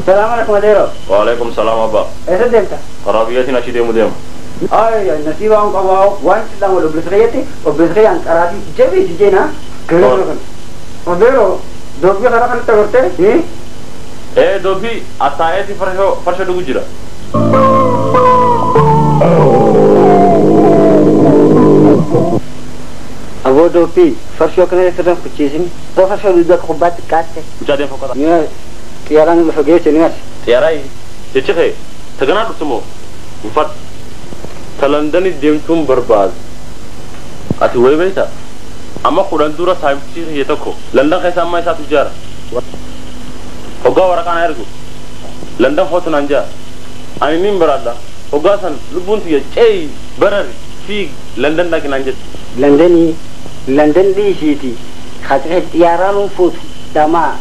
Salaam alaikum adeero. Waalaikum salaam abba. Eessa deemta? Karaa biyyaatiin achi deemu deema. Ay, nasiiba waan qabaa waan sillaan wal obboleessa keeyyatti obboleessa keeyyaan qaraatii jabeessi jeena. Adeero doobii karaa kanatti agartee? Ee doobii asaa'eeti farsha dhugu jira. Aboo doobii farshoo akkana sirran kuchiisin. Osoo farshoo dugda akka kubbaatti kaatte. Mucaa deem fokkata. Xiyyaaraan lafa geesse ni as. Xiyyaaraa jechi kee taganaa dhuftu moo hin fadhu. Ta Londoni deemtuun barbaadu. Ati wayi beektaa? Amma 10 dura saayintistii kiyya tokko London keessa amma isaatu ijaara. Hoggaa waraqaa na ergu. London kootu naan jaa. Ani nin baraadha. Hoggaa san lubbuun tiyya ceeyi barari fiig London dhaqi naan jette. Londonii London dhiisiiti. Haati xiyyaaraan hin fuutu. Dhamaa.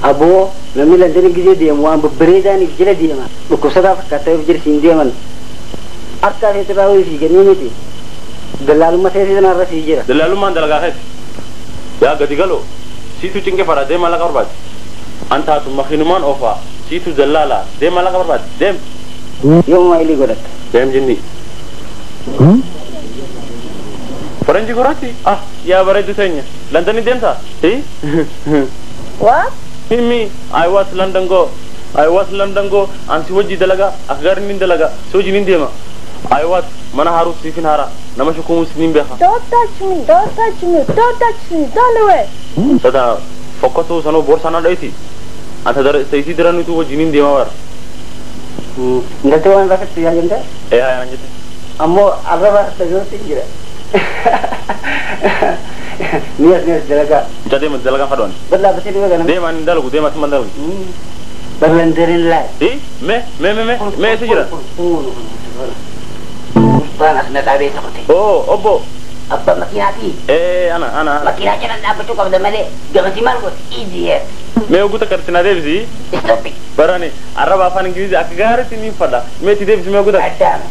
Aboo namni London gisee deemu waan babbareedaaniif jala deema. Dhukkubsataa fakkaatee of jala siin deeman. Harkaa keessa raawwii fiiganii miti. Dallaalummaa seesii sanarra sii jira. Dallaalummaan dalagaa keessa. Yaa gadi galoo siitu cinqee fadhaa deema laqa barbaadi. An taatu makiinumaan oofaa siitu dallaalaa deema laqa barbaadi deem. Yooma ilii godhatta. Deem jinni. Faranjii gurraatti? Ah yaa bareedu teenya. Londonii deemtaa? What? Me, I was London go. I was London go. An si wajji dalagaa akka gaarii nin dalagaa si wajji nin deema. I was mana haaruu siifin haara nama shukumuu sinin beeka. Don't touch me, don't touch me, don't touch me, don't away. Tata fokkatuu sanuu boorsaa na dho'iti. Anta dara isii diranutu wajji nin deema bara. Intaltee waan rafettu yaa jente? Ee haa naan jette. Ammoo arraba dhagootti jira. Ni as dalagaa. Mucaa deema dalagaan fadhoon. Bal'aa basee dhibee ganama. Deema ani dalagu deema asuma dalagu. Bal'andarin laay. Mee mee mee mee eessa jira? Gurbaan as na dhaabee tokkote. Oo obbo. Abbaa makiinaati. Ee ana ana. Makiinaa jala dhaabbachuu qabda malee gamasii maal gooti? Easy here. Mee oguuta karti na deebisi. Stop it. Barani arraba afaan Ingilizii akka gaariitti ni fadha. Mee itti deebisi mee oguuta. Addaama.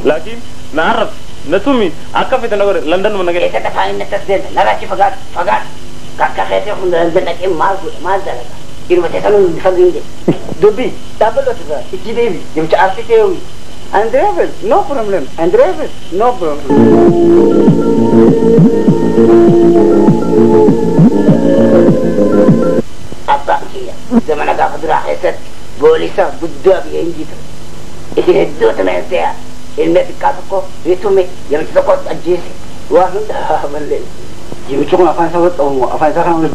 Laakiin na arrabsi na tumi akka fete na godhe London mana ga'e. Eessatti afaan inni akkas deemte naraachi fagaadhu fagaadhu. Kakka keessa hunda London dhaqee maal godhe maal dalaga? Ilma teessan hundi fagoo hin jedhe. Dubbi dhaabbatu asirraa itti deebi namicha arsii ta'e And driver, no problem. And driver, no problem. Abbaan kiyya zamana gaafa duraa keessatti boolisa guddaa biyya hin jiru. Isin hedduutu meesseya. Ilmi xiqqaa tokko ritume namichi tokko ajjeese. Waa hunda mallee. Namichi kun afaan isaa wal qabu afaan isaa kana wal.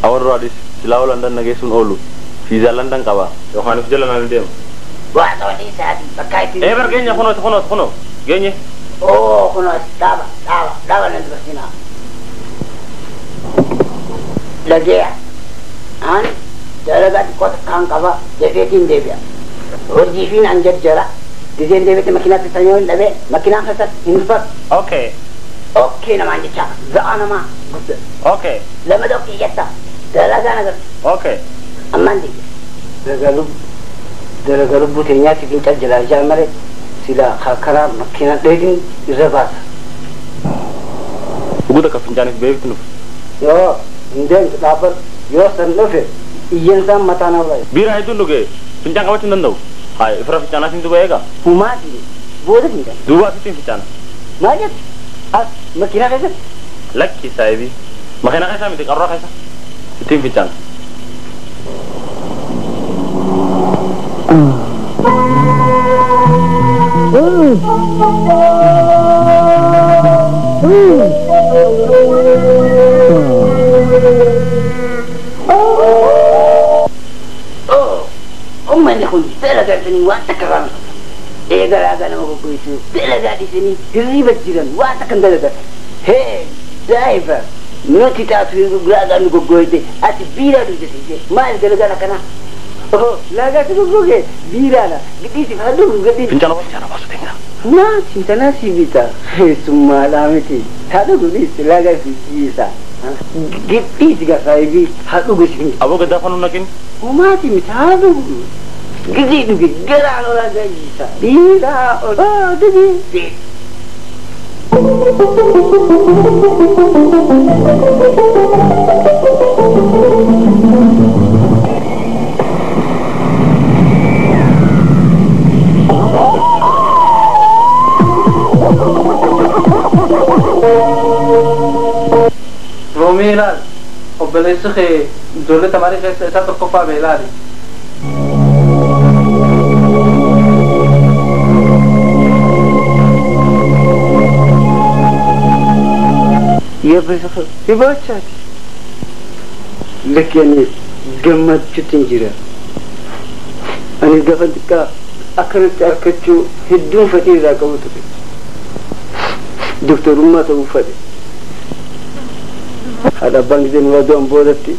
Awwan duraa silaa London nageessuun oolu. Fiizaa London qaba. Yookaan if jala naan deema. Waa ta'uu isaati bakka itti. Ee bar geenye kunoo kunoo kunoo geenye. Oo kunoo dhaaba dhaaba dhaaba nan dubartinaa. Dhageeya. An dalagaa xiqqoo takkaan qaba dafeetiin deebi'a. Hojii fi nan jarjara. Giseen deebi'te makiinaatti sanyoo hin dhabee makiinaa keessatti hin dhufatu. Okay. Okay namaan jecha ga'a namaa guddaa. Okay. Lama tokko jetta dalagaa nagartu. Okay. Ammaan deebi'a. Dalagaa lubbuu teenyaatiif hin cal jalaa malee silaa karaa makiinaa dheedin irra baasa. Uguta ka fincaaniif beektu nuuf. Yoo hin deemtu dhaabbatu yoo san dhufe iyyeen mataa na baay'e. Biiraa hedduun dhuge fincaan qabachuu hin danda'u. Haa ifra fincaanaa siin duba eegaa. Humaati booda fincaan. Duuba asitti hin fincaana. Maal jettu? As makiinaa keessatti? Lakki saayibii. Makiinaa keessa miti qaruuraa keessa. Ittiin fincaana. Oh, ummanni kun dalagaa isanii waan takka irraa eega laagaa nama goggoisu dalagaa dhiisanii hirriiba jiran waan takka hin dalagan. Hee daa'iba nuti taatu laagaa nu goggoite ati biiraa dhugde maal dalagaan akkanaa? Oh, laagaa si goggoge biiraadha gidhiisi fadhu gadhiisi. Fincaana fincaana baasu deemta. Naa sintanaa si bita keessummaadhaa miti haa dhugu dhiisi laagaa si jiisa. Gidhiisi gasaayibii haa dhugu si. Aboo gaddaa fanuu naqin. Humaati miti haa dhugu. Gidhii dhuge garaan olaa gajiisa. Dhiiraa olaa dhugi. Obboleessi kee ijoollee tamaarii keessa isaa tokkoffaa beelaali. Hibachaati. Lakki ani gammachuutti hin jira. Ani gaafa xiqqaa akkanatti harkachuu hedduun fedhii irraa qabu ture. Doktorummaa ta'uu fedhe. Haadha abbaan giseen waa du'an boodatti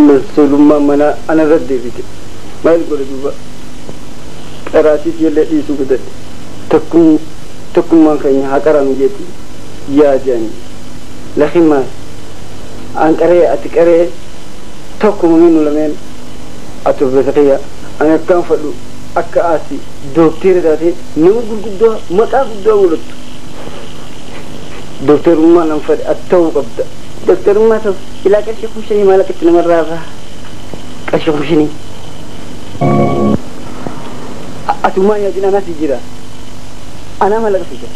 masolummaa manaa anarra deebite. Maal godhe duuba? Qaraatiif illee dhiisuu godhadhe. Tokkummaan keenya haa qaraanu jeeti yaadani. Laakiin maal? An qaree ati qaree tokkuma nu lameen ati obboleessa kiyya ani akkaan fadhu akka ati dookteera taatee nama gurguddoo maqaa guddaa godhattu. Dookterummaa nan fadhe ati ta'uu qabda. Dookterummaa ta'u ilaa qarshii 5,000 maallaqa itti namarraa baha. Qarshii 5,000. Atumaa yaadin anas jira. Anaa maallaqa fida.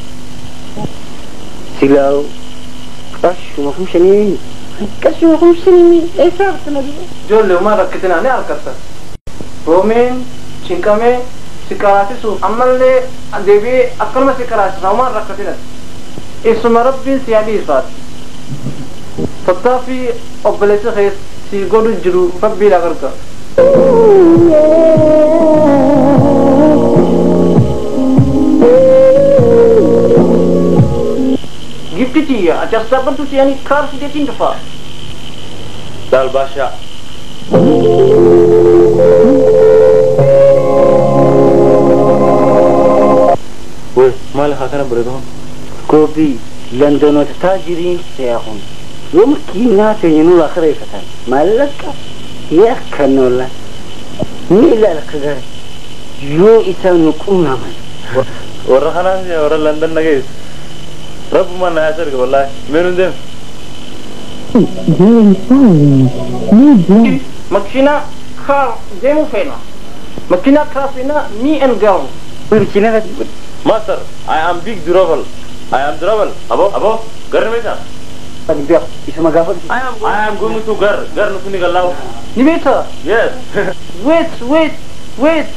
Silaawu qarshuma 5,000. Qarshuma 5,000 eessaa argina duuba? Ijoollee homaa rakkitinaa ni harkatta. Roomeen cinqamee si qaraasisuuf ammallee deebi'ee akkanuma si qaraasisa homaan rakkatina. Isuma rabbiin si hadhiisaati. Tattaaffii obboleessi kee si godhu jiru rabbiidha gargaara. Gifti tiyya ati as dhaabbattu ani kaar fideetiin dhufa. Laal baashaa. Wey maali haa kana bareedu kun? Koobii Londonoota taajiriin seexun yoo makiinaa teenya nurraa kireeffatan maallaqa ni akkanoola ni ilaala akka gaarii yoo isaan nu qunnaman. Warra kanaan warra London nageessu. Rabbuma na yaasar ga wallahi. Meenuun deem. Makiinaa kaar deemuu feena. Makiinaa kaar feena me and girl. Master, I am big driver. I am driver. Abo, abo, gar meesa? Isuma gaafa I am going to gar. Gar nukuni gallaw. Ni beektaa? Yes. Wait, wait, wait.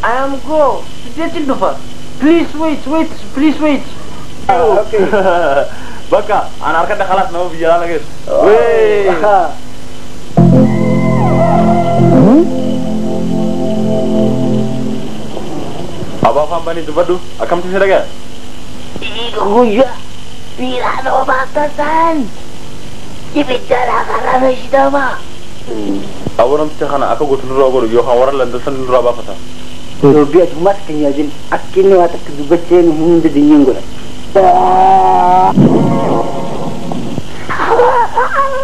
I am go. Fideetiin dhufa. Please wait, wait, please wait. Okay. Bakka, ana harkadha khalaas nama biyya alaa nageessu. Wey. Abaa afaan banii dubbadhu akkamtu si dhagaya? Guyyaa biiraan obaaftasan ibidda lafarra shidama. Aboo namticha kana akka gootu nurraa godhu yookaan warra London san nurraa baafata. Dubbii ati uummata keenya wajjin akka inni waa takka dubbachee nu hunda dinyiin godha.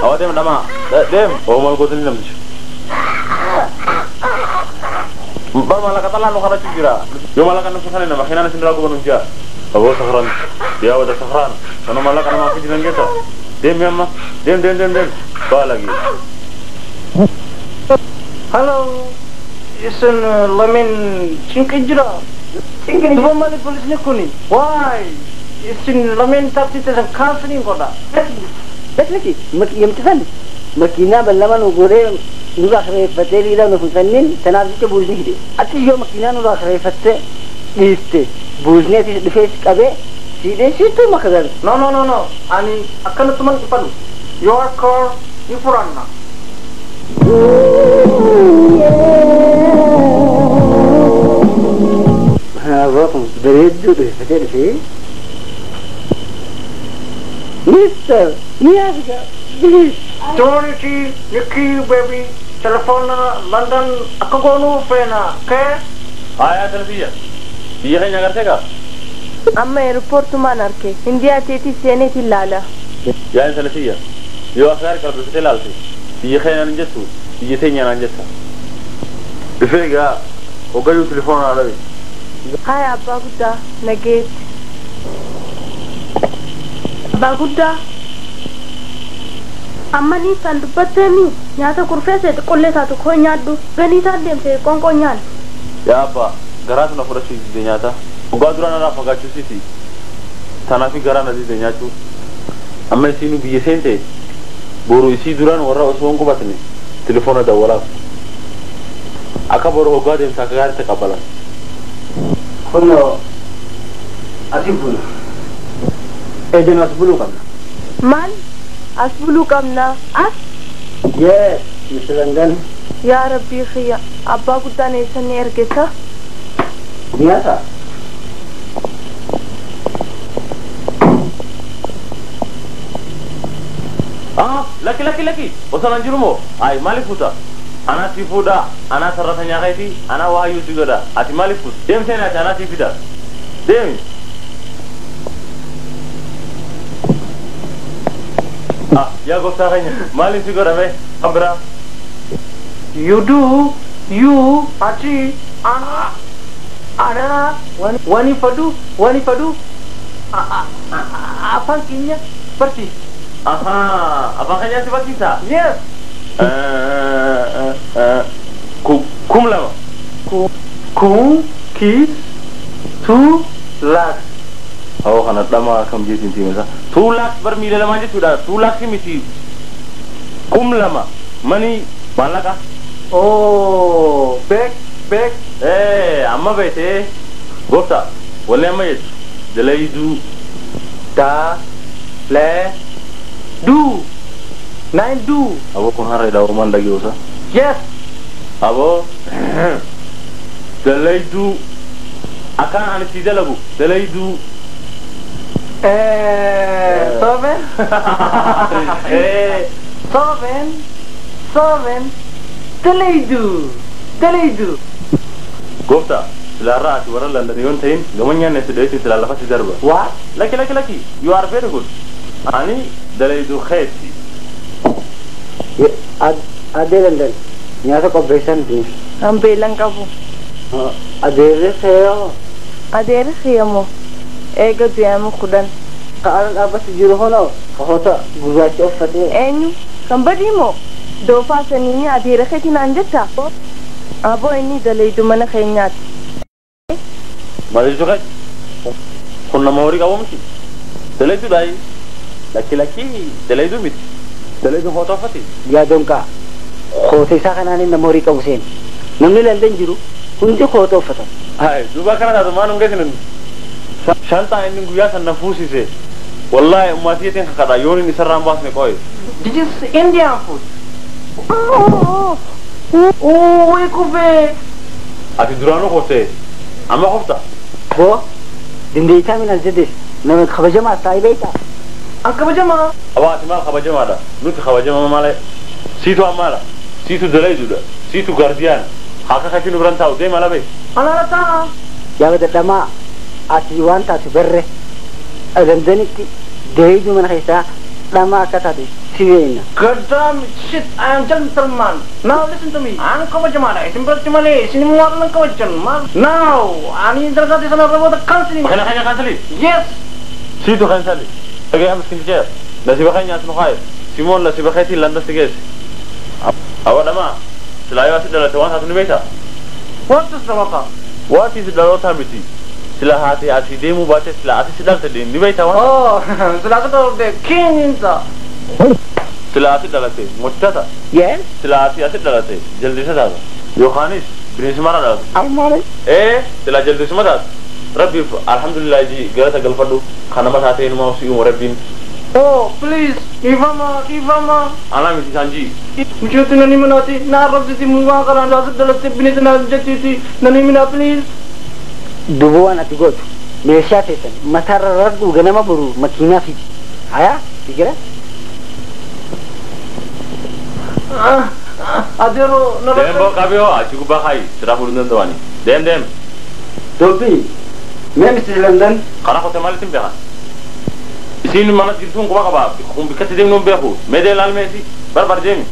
Awwa deem dhamaa deem. Oo maal gootanii namticha. Bar maallaqa xalaa nu kadhachuu jira. Yoo maallaqa namsa sana nama makiinaan isin irraa guban jira. Aboo sakraan yaa wada sakraan sana maallaqa namaa fi jiran geessa. Deem amma deem deem deem deem baalagi. Hello. Isin lameen cinqi jira. Duba maali poolisni kuni? Why? Isin lameen taaksii teessan kaansiliin godha. Laki yamtisan makiinaa bal'ama nu godhee nurraa kireeffatee liidaa nu funfannin tanaaf jecha buusni hidhe. Ati yoo makiinaa nurraa kireeffattee dhiifte buusnee dhufee si qabee siidhee siittuu maka galu. No, no, no, no. Ani akkanattuman dhufadhu. Your car ni furanna. Aboo kun bareedduu dhufatee dhufee. Mister, ni Africa, please. Tony T, Nicky baby, telefoona London akka goonuu feena. Kee? Aayaa talbiyya. Biyya keenya agartee gaa? Amma eerpoortumaan arke. Indiyaa teetii seeneetiin laala. Yaa intala tiyya. Yoo akka gaarii qalbifatee laalte biyya keenya naan jettu biyya teenya naan jetta. Dhufee gaa hoggayyuu telefoona naa dhabe. Haya abbaa guddaa nageetti. Abbaa guddaa. Amma ni isaan dubbatteemi nyaata kurfeessee xiqqollee taatu koo nyaadhu ganii isaan deemtee qoonqoo nyaadhu. Yaa abbaa garaatu na fudhachuu dide nyaata. Dhugaa dura narraa fagaachuu siiti. Tanaafi garaa na dide nyaachuu. Amma isiinuu biyya seente Boru isii duraan warra osoo hin qubatne telefoona dawwalaaf. Akka boru hoggaa deemsa akka gaariitti qabbalan. Kunoo asii buna. Eedeen as buluu qabna. Maal? As buluu qabna. As? Yes, Mr. London. Yaa Rabbii kiyya abbaa guddaan eessan ni ergita? Nyaata. Ah, laki laki laki. Osoo nan jiru moo? Ay, maaliif fuuta? Anaa si fuudha, anaa sarara nyaaqeeti, anaa waayyuu si godha. Ati maaliif fuuta? Deem seenaa ati anaa si fida. Deemi. Ah, yaa gooftaa keenya maaliif si godha mee? Kan biraa. You do, you, achi, ana, ana, wani fadu, wani fadu, afaan keenya barsiisa. Ahaa, afaan keenya si barsiisa? Yes. Kum lama. Kum, kiis, 2 lakhs. Awwa kana dhama akkam jeetiin tiimesa. 2 lakhs bar miila lamaan jechuudha. 2 lakhs miti. 2000 mani maallaqa. Oh, bek, bek. Amma beete. Gooftaa, wallee amma jettu. Dalayduu. Da, le, du. 9 du. Aboo kun harreedha Oromoon dhageessa. Yes. Aboo. Dalayduu. Akkaan ani si dalagu. Dalayduu. 7. 7. 7. Dalayduu. Dalayduu. Gooftaa, silaarraa ati warra London yoo hin ta'in gama nyaanne si dheessin silaa lafatti darba. What? Laki laki laki. You are very good. Ani dalayduu keetti. Addee London nyaata qopheessan diin. An beelan qabu. Adeerri seeyoo. Adeerri seeyamoo eega du'aama 10. Ka'aan dhaabbatu jiru honoo hoota gurraacha uffatee. Eenyu? Kan badii moo? Doofaa saniini adeera keetii naan jetta? Aboo inni dalaydu mana keenyaati. Maal jechuu keeti? Kun nama horii qabu miti. Dalayduudhaayi. Lakki lakki dalayduu miti. Dalayduun hoota uffati. Yaa donqaa hoota isaa kanaan nama horii qabu seeni. Namni London jiru hundi hoota uffatan. Hai, duuba kana taatu maan hin geessinu. Shantaa inni guyyaa sana fuusise. Wallaahi ummatiitiin kakadha yoon inni isarraan baasne qo'e. This is Indian food. Oh, way kufee. Ati duraanuu koftee amma kofta. Boo dandeettaa minaan jedhes nama kabajamaa taa'ee beektaa. An kabajamaa. Abaa ati maal kabajamaadha? Nuti kabajama malee. Siitu ammaadha. Siitu dalayduudha. Siitu gaardiyaan. Akka keetiin nu biran taa'u deema labe. Alaala taa'a. Yaa badadhamaa ati waan taatu barre Londonitti dalayduu mana keessaa dhamaa akka taate si beekna. God damn shit, I am gentleman. Now listen to me. An kabajamaadha. Isin biratti malee isin immoo waan kabajan. Now ani dalagaa sana irra booda kansilii. Kana keenya kansilii? Yes. Siitu kansilii. Dhagee miskiin jeer. Nasiba keenya as nu kaaye. Simoon nasiba keetiin London si geesse. Awwa dhamaa. Silaa yoo asi dhalate waan taatu ni beektaa? What is dhaloota? What is dhaloota miti? Sila haati asii deemuu baate sila asi si dhalte ni beektaa waan? Oh, sila asi dhalatte kinginsa. Sila asi dhalate mocha ta'a. Yes. Sila ati asi dhalate jaldeessa taata. Yookaanis bineensi mara dhalate. Almaale. Sila jaldeessuma taata. Rabbiif alhamdulillah ji galata galfadhu kan nama taatee inumaa si uumu rabbiin. Oh, please, ifama, ifama. Anaa miti isaan ji. Mucayyooti nani manaati, na arrabsiti waan kanaan asi dhalatte bineensa na jettiiti nani minaa please. Duuba waan ati gootu meeshaa teessan mataarra rarduu ganama boru makiinaa fidi. Hayaa figira. Adeeroo na Deem boo qabee hoo achi gubbaa kaayi siraa fuudhuu danda'ani. Deem deem. Dubbii mee Mr. London. Karaa kote maalitti hin beekan? Isiin mana jirtuun quba qabaa. Kun bikkatti deemnu hin beeku. Mee deem laal meesi. Barbar deemi.